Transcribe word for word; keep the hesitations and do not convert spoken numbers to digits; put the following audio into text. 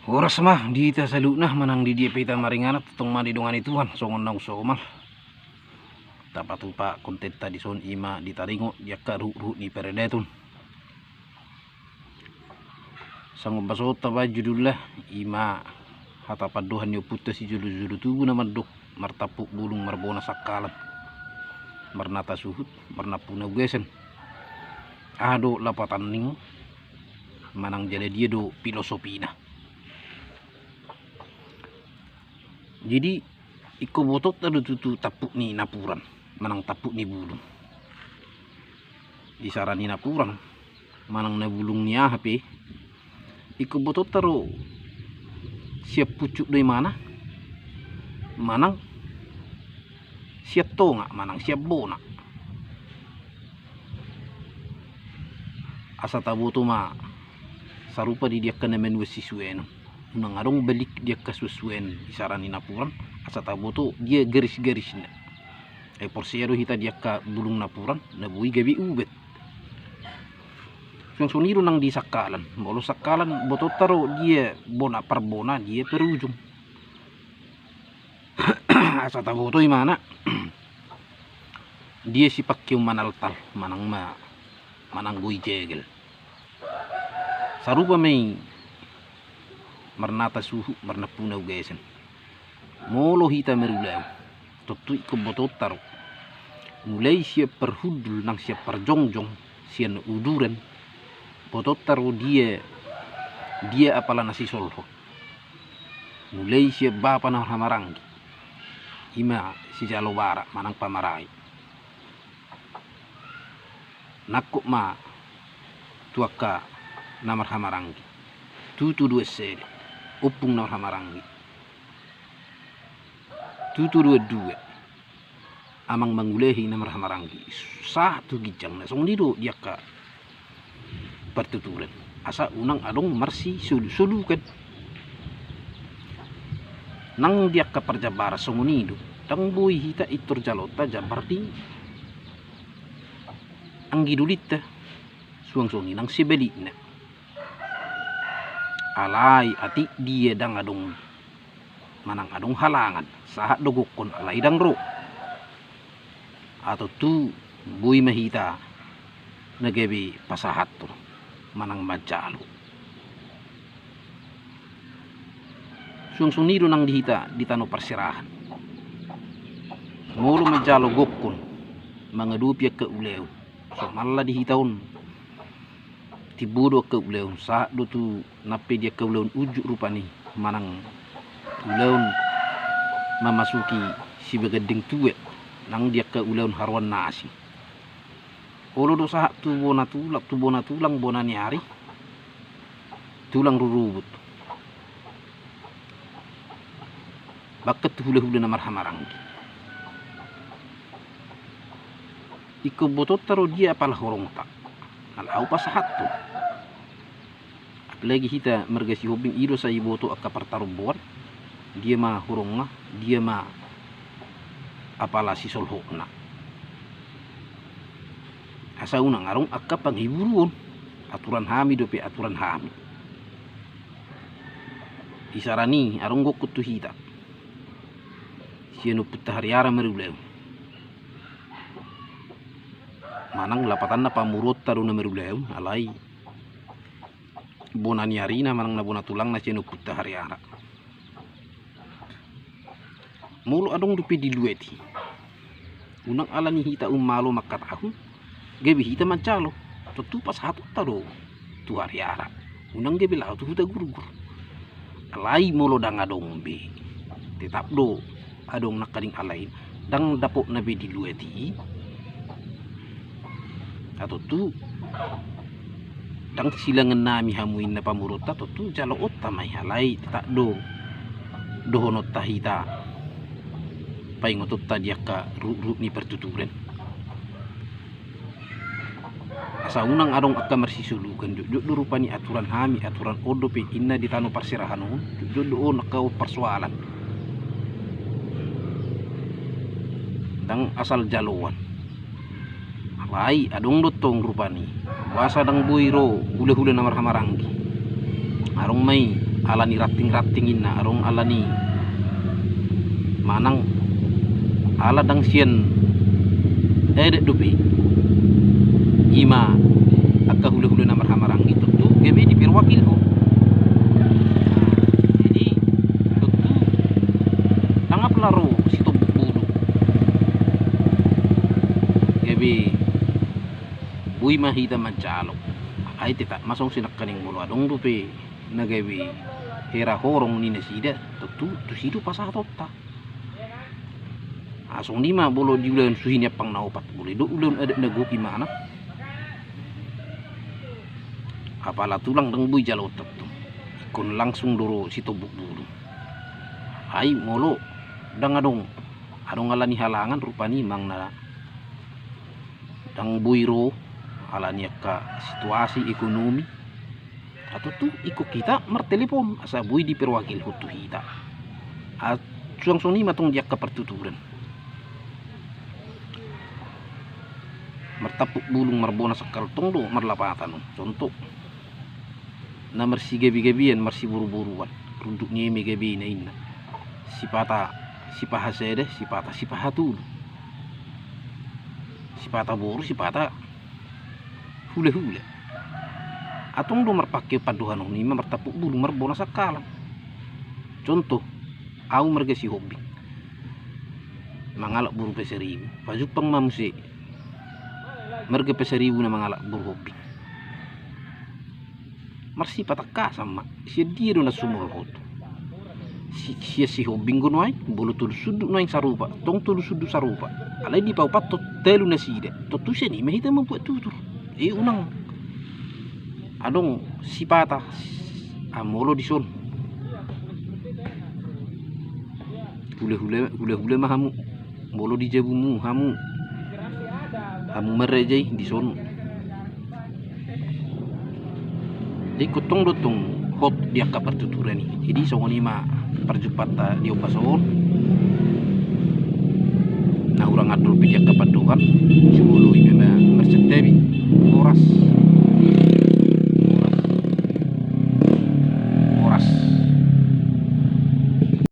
Horas ma di hita saluhutna, manang di dia pe hita maringanan, tongtong ma didongani Tuhan songon naung somal. Tapatupa kontenta dison, i ma di taringot di angka ruhut-ruhut ni paradaton. Songon basohonta baen judulna, i ma hata pandohan ni ompunta sijolo-jolo tubu na mandok: Martampuk bulung marbona sangkalan, marnata suhut marnampuna ugasan. Aha do lapatan ni on, manang jala dia do filosofina? Jadi, ingkon botoonta do tutu tampuk ni napuran manang tampuk ni bulung. Isara ni napuran manang na bulung ni aha pe, ingkon botoonta do sian pucuk do imana, manang sian tonga, manang sian bona. Asa taboto ma sarupa di angka na manuan sisuaenon. Unang adong balik di angka suan-suaen isara ni napuran, asa taboto dia garis-garisna. Ai porsea do hita di angka bulung napuran na boi gabe ubat. Suang songon i do nang di sangkalan. Molo sangkalan, botoonta do dia bona parbona, dia parujung. Asa taboto imana dia sipangkeon manaltal, manang ma, manang goi jagal. Sarupa ma i marnata suhut marnampuna ugasan. Molo hita marulaon, tontu ingkon botoonta do, mulai sian parhundul nang sian parjongjong, sian uduran, botoonta do dia, dia apala na sisolhot. Mulai sian bapa na marhamaranggi, i ma sijalo bara manang pamarai. Nangkok ma tu angka na marhamaranggi. Tutu do sada ompung na marhamaranggi. Tutu do dua amang mangulahi na marhamaranggi. Sahat tu ginjangna. Songon i do di angka partuturan. Asa unang adong marsisoluk-solukan. Nang di angka parjambaran songon i do. Ndang boi hita intor jaloonta jambar di anggi dolinta. Suang songon i nang sebalikna. Alai atik dia ndang adong, manang adong halangan, sahat do gokkon alai ndang ro. Atontu boi ma hita na gabe pasahathon manang manjalo. Suang songon i do nang di hita di tano parserahan. Molo manjalo gokkon mangadopi angka ulaon, somalna di hita on, timbo do angka ulaon, sahat do tu nang pe di angka ulaon unjuk rupani, manang ulaon mamasuki sibaganding tua, nang di angka ulaon haroan na asing. Olo do sahat tu bona tulang, tu bona tulang, bona ni ari, tulang rurubut. Bahkan tu hulahula na marhamaranggi. Ingkon botoonta do dia apala horongta. Ala ahu pasahathon. Apalagi hita marga Sihombing, i do sai diboto angka partaromboan, dia ma horongna, dia ma apala sisolhotna. Asa unang adong angka pangiburuon, aturan hami dope aturan hami. Isara ni adong gokkon tu hita sian Ompunta Hariara marulaon. Manang lapatanna pamoruonta do na marulaon, alai bona ni arina manang na bona tulangna sian Ompunta Hariara. Molo adong dope diluati, unang ala ni hita ummalo mangkatahon gabe hita manjalo. Tontu pasahatonta do tu Hariara, unang gabe laho tu Hutagurgur. Alai molo ndang adong be, tetap do adong nangkaning alai, ndang dapotna be diluati i. Atontu ndang silangan nami hamu inna pamoruonta, tontu jaloonta ma i, alai tetap do dohononta hita, paingotonta di angka ruhut-ruhut ni partuturan. Asa unang adong angka marsisolukan, jotjot do rupani aturan hami, aturan on dope inna di tano parserahan on, jotjot do on angka on parsoalan. Ndang asal jaloan. Alai adong do tong rupani, boasa ndang boi ro hulahula na marhamaranggi. Adong ma i Ala ni ranting-ranting inna, adong ala ni manang ala ndang sian adat dope. Ima angka hula-hula na marhamaranggi tontu gabe diperwakilhon. Jadi tontu tanggaplah ro Sitombuk Bulung. Gabe boi ma hita manjalo. Ai tetap ma songon sinangkaning molo adong dope na gabe hera horong ni nasida, tontu tusi do pasahatonta. Asong ni ma molo di ulaon suhi ni ampang na opat, molo didok ulaon adat na gok imana. Apala tulang ndang boi jaloonta tontu. Ingkon langsung do ro Sitombuk Bulung. Ai molo ndang adong, adong ala ni halangan rupani manang na ndang boi ro ala ni angka situasi ekonomi. Tontu ingkon hita martelepon asa boi diperwakilhon tu hita. Suang songon i ma tong di angka partuturan. Martampuk bulung marbona sangkal tong do marlapatan on. Contoh, na marsigabe-gabean, marsiboru-boruan, runduk ni eme gabena inna. Sipata sipahasada, sipata sipahatolu, sipata boru, sipata hula-hula. Antong do marpangke pandohan on ima martampuk bulung marbona sangkalan. Contoh, au marga Sihombing mangalap boru Pasaribu, pajumpang ma muse marga Pasaribu na mangalap boru Hombing. Marsipatangkasan ma, sian dia do na sumolhot? Sian Sihombing do nuaeng, molo tolu sundut nuaeng sarupa, tong tolu sundut sarupa. Alai dipaupathon talu nasida, tontu sian i ma hita mambuat tutur. I unang adong sipata. Molo dison hula-hula ma hamu. Molo di jabumu hamu, hamu ma raja i dison. Jadi ingkon tong do tong hot di angka partuturan i. Jadi songon i ma parjumpanta di ombas on. Na hurang andor pe di angka pandohan, jumolo i ma